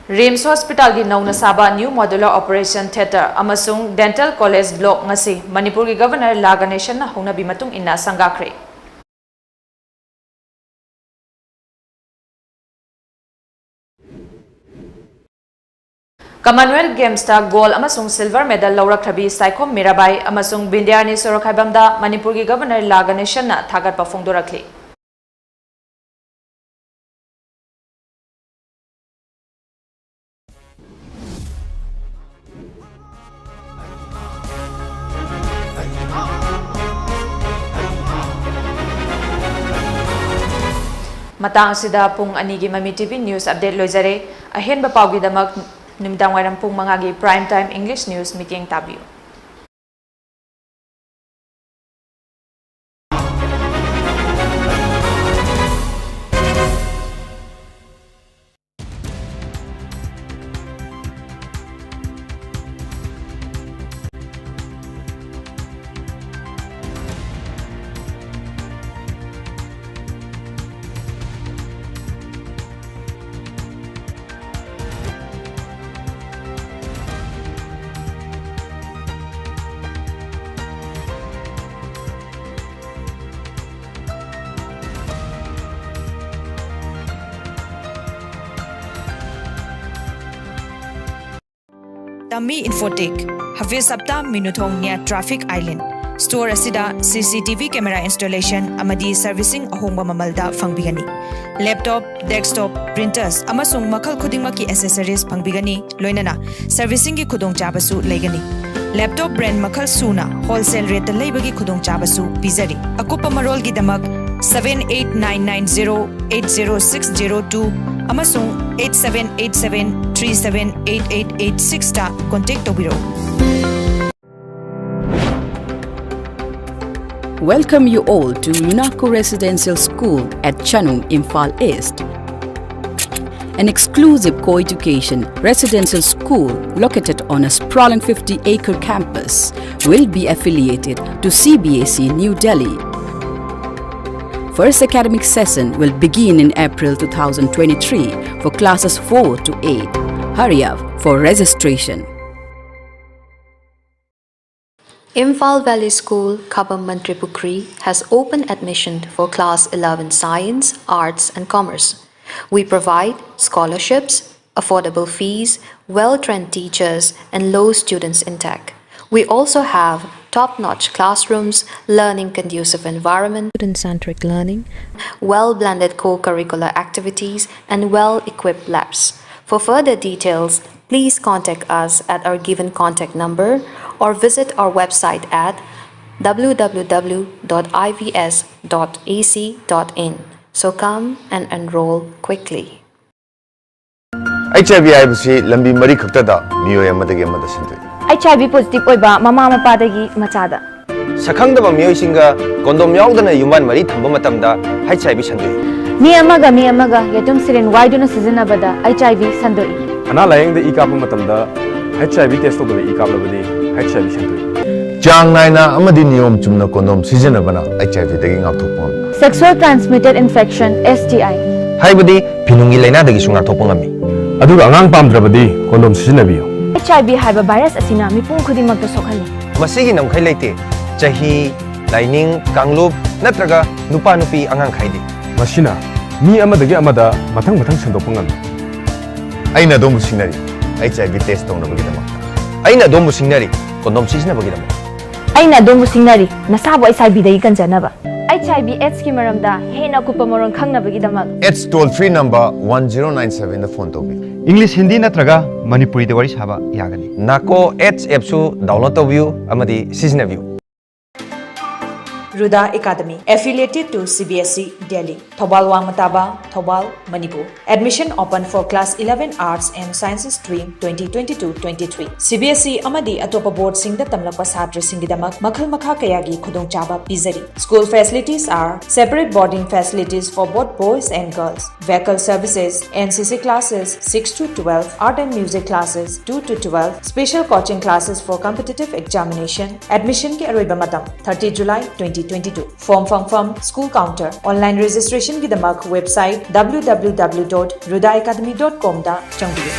RIMS hospitalꯒꯤ ꯅꯧꯅ ꯁꯥꯕ New Modular Operation Theatre ꯑꯃꯁꯨꯡ Dental College Block ꯉꯁꯤ ꯃꯅꯤꯄꯨꯔꯒꯤ Governor ꯂꯥ ꯒꯅꯦꯁꯟꯅ ꯍꯧꯅꯕꯤ ꯃꯇꯨꯡ ꯏꯟꯅ ꯁꯪꯒꯥꯈ꯭ꯔꯦ꯫ Commonwealth Gamesꯇ gold ꯑꯃꯁꯨꯡ silver medal ꯂꯧꯔꯛꯈ꯭ꯔꯕꯤ ꯁꯥꯏꯈꯣꯝ ꯃꯤꯔꯥꯕꯥꯏ ꯑꯃꯁꯨꯡ ꯕꯤꯟꯗ꯭ꯌꯥꯔꯅꯤ ꯁꯣꯔꯣꯛꯈꯥꯏꯕꯝꯗ ꯃꯅꯤꯄꯨꯔꯒꯤ Governor ꯂꯥ ꯒꯅꯦꯁꯟꯅ ꯊꯥꯒꯠꯄ ꯐꯣꯡꯗꯣꯔꯛꯂꯤ꯫ ꯃꯇꯥꯡ ꯑꯁꯤꯗ ꯄꯨꯡ ꯑꯅꯤꯒꯤ ꯃꯃꯤ TV news update ꯂꯣꯏꯖꯔꯦ꯫ ꯑꯍꯦꯟꯕ ꯄꯥꯎꯒꯤꯗꯃꯛ ꯅꯨꯃꯤꯗꯥꯡ ꯋꯥꯏꯔꯝ ꯄꯨꯡ ꯃꯉꯥꯒꯤ prime time English news ꯃꯤꯠꯌꯦꯡ ꯇꯥꯕꯤꯌꯨ꯫ Tami Infotech, Hafiz Hapta Minuthong near Traffic Island. Store ꯑꯁꯤꯗ C C T V camera installation ꯑꯃꯗꯤ servicing ꯑꯍꯣꯡꯕ ꯃꯃꯜꯗ ꯐꯪꯕꯤꯒꯅꯤ꯫ Laptop, desktop, printers ꯑꯃꯁꯨꯡ ꯃꯈꯜ ꯈꯨꯗꯤꯡꯃꯛꯀꯤ accessories ꯐꯪꯕꯤꯒꯅꯤ, ꯂꯣꯏꯅꯅ servicingꯒꯤ ꯈꯨꯗꯣꯡꯆꯥꯕꯁꯨ ꯂꯩꯒꯅꯤ꯫ Laptop brand ꯃꯈꯜ ꯁꯨꯅ wholesale rateꯇ ꯂꯩꯕꯒꯤ ꯈꯨꯗꯣꯡꯆꯥꯕꯁꯨ ꯄꯤꯖꯔꯤ꯫ ꯑꯀꯨꯞꯄ ꯃꯔꯣꯜꯒꯤꯗꯃꯛ seven eight nine nine zero eight zero six zero two ꯑꯃꯁꯨꯡ eight seven eight seven three seven eight eight eight sixꯇ contact ꯇꯧꯕꯤꯔꯛꯎ꯫ Welcome you all to Lunaco Residential School at Chanung, Imphal East. An exclusive co-education residential school located on a sprawling fifty-acre campus will be affiliated to C B S E New Delhi. First academic session will begin in April two thousand twenty-three for classes four to eight. Hurry up for registration. Imphal Valley School, Khabam Mantripukhri, has open admission for class eleven Science, Arts and Commerce. We provide scholarships, affordable fees, well-trained teachers, and low students intake. We also have top-notch classrooms, learning conducive environment, student-centric learning, well-blended co-curricular activities, and well-equipped labs. For further details, please contact us at our given contact number or visit our website at w w w dot i v s dot a c dot in. So come and enroll quickly. H I V ꯍꯥꯏꯕꯁꯤ ꯂꯝꯕꯤ ꯃꯔꯤ ꯈꯛꯇꯗ ꯃꯤꯑꯣꯏ ꯑꯃꯗꯒꯤ ꯑꯃꯗ ꯁꯟꯗꯣꯛꯏ꯫ H I V positive ꯑꯣꯏꯕ ꯃꯃꯥ ꯃꯄꯥꯗꯒꯤ ꯃꯆꯥꯗ꯫ ꯁꯛꯈꯪꯗꯕ ꯃꯤꯑꯣꯏꯁꯤꯡꯒ condom ꯌꯥꯎꯗꯅ ꯌꯨꯝꯕꯥꯟ ꯃꯔꯤ ꯊꯝꯕ ꯃꯇꯝꯗ H I V ꯁꯟꯗꯣꯛꯏ꯫ ꯃꯤ ꯑꯃꯒ ꯃꯤ ꯑꯃꯒ ꯌꯦꯇꯨꯝ syringe ꯋꯥꯏꯗꯨꯅ ꯁꯤꯖꯤꯟꯅꯕꯗ H I V ꯁꯟꯗꯣꯛꯏ꯫ ꯑꯅꯥ ꯂꯥꯌꯦꯡꯗ ꯏ ꯀꯥꯞꯄ ꯃꯇꯝꯗ H I V test ꯇꯧꯗꯕ ꯏ ꯀꯥꯞꯂꯕꯗꯤ H I V ꯁꯟꯗꯣꯛꯏ꯫ ꯆꯥꯡ ꯅꯥꯏꯅ ꯑꯃꯗꯤ ꯅꯤꯌꯣꯝ ꯆꯨꯝꯅ condom ꯁꯤꯖꯤꯟꯅꯕꯅ H I V ꯗꯒꯤ ꯉꯥꯛꯊꯣꯛꯄ ꯉꯝꯃꯤ꯫ Sexual transmitted infection, S T I, ꯍꯥꯏꯕꯗꯤ ꯐꯤꯅꯨꯡꯒꯤ ꯂꯥꯏꯅꯥꯗꯒꯤꯁꯨ ꯉꯥꯛꯊꯣꯛꯄ ꯉꯝꯃꯤ꯫ ꯑꯗꯨꯒ ꯑꯉꯥꯡ ꯄꯥꯝꯗ꯭ꯔꯕꯗꯤ condom ꯁꯤꯖꯤꯟꯅꯕꯤꯌꯨ꯫ H I V ꯍꯥꯏꯕ virus ꯑꯁꯤꯅ ꯃꯤꯄꯨꯝ ꯈꯨꯗꯤꯡꯃꯛꯇ ꯁꯣꯛꯍꯜꯂꯤ꯫ ꯃꯁꯤꯒꯤ ꯉꯝꯈꯩ ꯂꯩꯇꯦ꯫ ꯆꯍꯤ, ꯂꯥꯏꯅꯤꯡ, ꯀꯥꯡꯂꯨꯞ ꯅꯠꯇ꯭ꯔꯒ ꯅꯨꯄꯥ ꯅꯨꯄꯤ ꯑꯉꯥꯡ ꯈꯥꯏꯗꯦ꯫ ꯃꯁꯤꯅ ꯃꯤ ꯑꯃꯗꯒꯤ ꯑꯃꯗ ꯃꯊꯪ ꯃꯊꯪ ꯁꯟꯗꯣꯛꯄ ꯉꯝꯃꯤ꯫ ꯑꯩꯅ ꯑꯗꯣꯝꯕꯨ ꯁꯤꯡꯅꯔꯤ꯫ ꯑꯩꯆ ꯑꯥꯏ ꯚꯤ ꯇꯦꯁ ꯇꯧꯅꯕꯒꯤꯗꯃꯛ꯫ ꯑꯩꯅ ꯑꯗꯣꯝꯕꯨ ꯁꯤꯡꯅꯔꯤ, ꯀꯣꯟꯗꯣꯝ ꯁꯤꯖꯤꯟꯅꯕꯒꯤꯗꯃꯛ꯫ ꯑꯩꯅ ꯑꯗꯣꯝꯕꯨ ꯁꯤꯡꯅꯔꯤ, ꯅꯁꯥꯕꯨ ꯑꯩꯆ ꯑꯥꯏ ꯚꯤꯗꯒꯤ ꯀꯟꯖꯅꯕ꯫ ꯑꯩꯆ ꯑꯥꯏ ꯚꯤ ꯑꯦꯗꯁꯀꯤ ꯃꯔꯝꯗ ꯍꯦꯟꯅ ꯑꯀꯨꯞꯄ ꯃꯔꯣꯜ ꯈꯪꯅꯕꯒꯤꯗꯃꯛ꯫ AIDS toll free number one zero nine ꯁꯚꯦꯟꯗ ꯐꯣꯟ ꯇꯧꯕꯤꯌꯨ꯫ ꯏꯪꯂꯤꯁ, ꯍꯤꯟꯗꯤ ꯅꯠꯇ꯭ꯔꯒ ꯃꯅꯤꯄꯨꯔꯤꯗ ꯋꯥꯔꯤ ꯁꯥꯕ ꯌꯥꯒꯅꯤ꯫ ꯅꯥꯀꯣ ꯑꯦꯗꯁ ꯑꯦꯞꯁꯨ ꯗꯥꯎꯟꯂꯣꯗ ꯇꯧꯕꯤꯌꯨ ꯑꯃꯗꯤ ꯁꯤꯖꯤꯟꯅꯕꯤꯌꯨ꯫ Ruda Academy, affiliated to C B S E Delhi, Thoubal Wangmataba, Thoubal, Manipur. Admission open for class eleven Arts and Sciences stream twenty twenty-two twenty-three. C B S E ꯑꯃꯗꯤ ꯑꯇꯣꯞꯄ ꯕꯣꯔꯗꯁꯤꯡꯗ ꯇꯝꯂꯛꯄ ꯁꯥꯇ꯭ꯔꯁꯤꯡꯒꯤꯗꯃꯛ ꯃꯈꯜ ꯃꯈꯥ ꯀꯌꯥꯒꯤ ꯈꯨꯗꯣꯡꯆꯥꯕ ꯄꯤꯖꯔꯤ꯫ School facilities are separate boarding facilities for both boys and girls, vehicle services, N C C classes six to twelve, art and music classes two to twelve, special coaching classes for competitive examination. Admission ꯒꯤ ꯑꯔꯣꯏꯕ ꯃꯇꯝ thirty July twenty twenty-two. Form ꯐꯪꯐꯝ school counter. Online registration ꯒꯤꯗꯃꯛ website W W W dot ruda academy dot com ꯗ ꯆꯪꯕꯤꯌꯨ꯫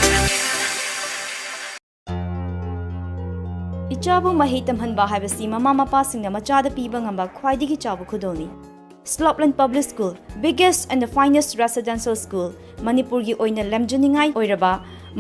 ꯏꯆꯥꯕꯨ ꯃꯍꯩ ꯇꯝꯍꯟꯕ ꯍꯥꯏꯕꯁꯤ ꯃꯃꯥ ꯃꯄꯥꯁꯤꯡꯅ ꯃꯆꯥꯗ ꯄꯤꯕ ꯉꯝꯕ ꯈ꯭ꯋꯥꯏꯗꯒꯤ ꯆꯥꯎꯕ ꯈꯨꯗꯣꯜꯅꯤ꯫ Slopeland Public School, biggest and the finest residential school, ꯃꯅꯤꯄꯨꯔꯒꯤ ꯑꯣꯏꯅ ꯂꯝꯖꯤꯡꯅꯤꯡꯉꯥꯏ ꯑꯣꯏꯔꯕ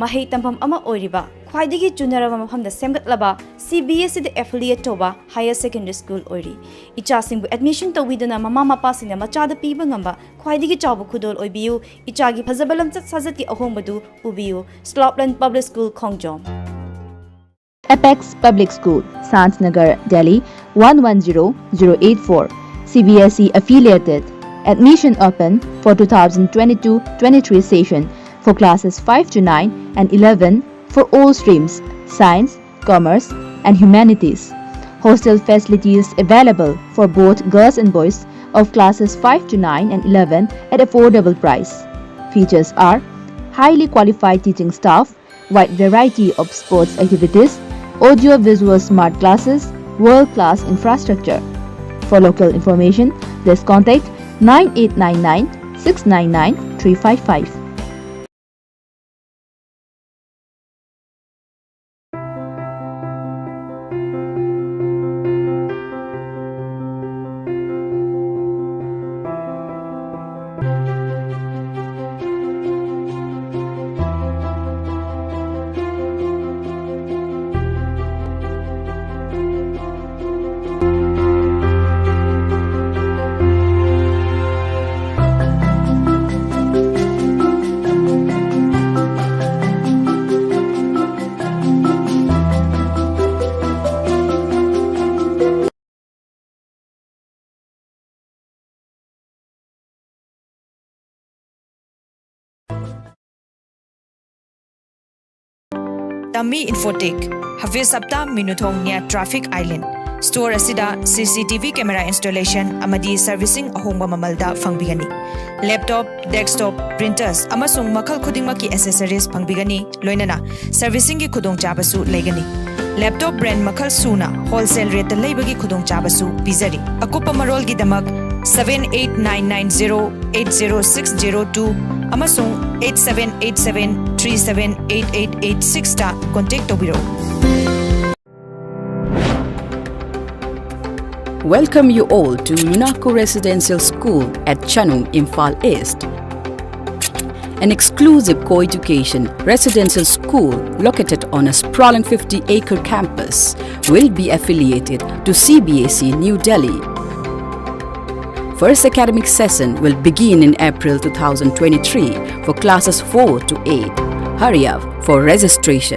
ꯃꯍꯩ ꯇꯝꯐꯝ ꯑꯃ ꯑꯣꯏꯔꯤꯕ, ꯈ꯭ꯋꯥꯏꯗꯒꯤ ꯆꯨꯅꯔꯕ ꯃꯐꯝꯗ ꯁꯦꯝꯒꯠꯂꯕ, C B S E ꯗ affiliate ꯇꯧꯕ higher secondary school ꯑꯣꯏꯔꯤ꯫ ꯏꯆꯥꯁꯤꯡꯕꯨ admission ꯇꯧꯕꯤꯗꯨꯅ ꯃꯃꯥ ꯃꯄꯥꯁꯤꯡꯅ ꯃꯆꯥꯗ ꯄꯤꯕ ꯉꯝꯕ ꯈ꯭ꯋꯥꯏꯗꯒꯤ ꯆꯥꯎꯕ ꯈꯨꯗꯣꯜ ꯑꯣꯏꯕꯤꯌꯨ꯫ ꯏꯆꯥꯒꯤ ꯐꯖꯕ ꯂꯝꯆꯠ ꯁꯥꯖꯠꯀꯤ ꯑꯍꯣꯡꯕꯗꯨ ꯎꯕꯤꯌꯨ꯫ Slopeland Public School, Khongjom. Apex Public School, Sant Nagar, Delhi one one zero zero eight four, C B S E affiliated. Admission open for two thousand twenty-two twenty-three session for classes five to nine and eleven for all streams, science, commerce, and humanities. Hostel facilities available for both girls and boys of classes five to nine and eleven at affordable price. Features are highly qualified teaching staff, wide variety of sports activities, audio-visual smart classes, world-class infrastructure. For local information, please contact nine eight nine nine six nine nine three five five. Ami Infotech, Hafiz Hafta Minuthong near Traffic Island. Store ꯑꯁꯤꯗ C C T V camera installation ꯑꯃꯗꯤ servicing ꯑꯍꯣꯡꯕ ꯃꯃꯜꯗ ꯐꯪꯕꯤꯒꯅꯤ꯫ Laptop, desktop, printers ꯑꯃꯁꯨꯡ ꯃꯈꯜ ꯈꯨꯗꯤꯡꯃꯛꯀꯤ accessories ꯐꯪꯕꯤꯒꯅꯤ, ꯂꯣꯏꯅꯅ servicingꯒꯤ ꯈꯨꯗꯣꯡꯆꯥꯕꯁꯨ ꯂꯩꯒꯅꯤ꯫ Laptop brand ꯃꯈꯜ ꯁꯨꯅ wholesale rateꯇ ꯂꯩꯕꯒꯤ ꯈꯨꯗꯣꯡꯆꯥꯕꯁꯨ ꯄꯤꯖꯔꯤ꯫ ꯑꯀꯨꯞꯄ ꯃꯔꯣꯜꯒꯤꯗꯃꯛ seven eight nine nine zero eight zero six zero two ꯑꯃꯁꯨꯡ eight seven eight seven three seven eight eight eight sixꯇ contact ꯇꯧꯕꯤꯔꯛꯎ꯫ Welcome you all to Lunaco Residential School at Chanum, Imphal East. An exclusive co-education residential school located on a sprawling fifty-acre campus will be affiliated to C B S E New Delhi. First academic session will begin in April two thousand twenty-three for classes four to eight. Hurry up for registration.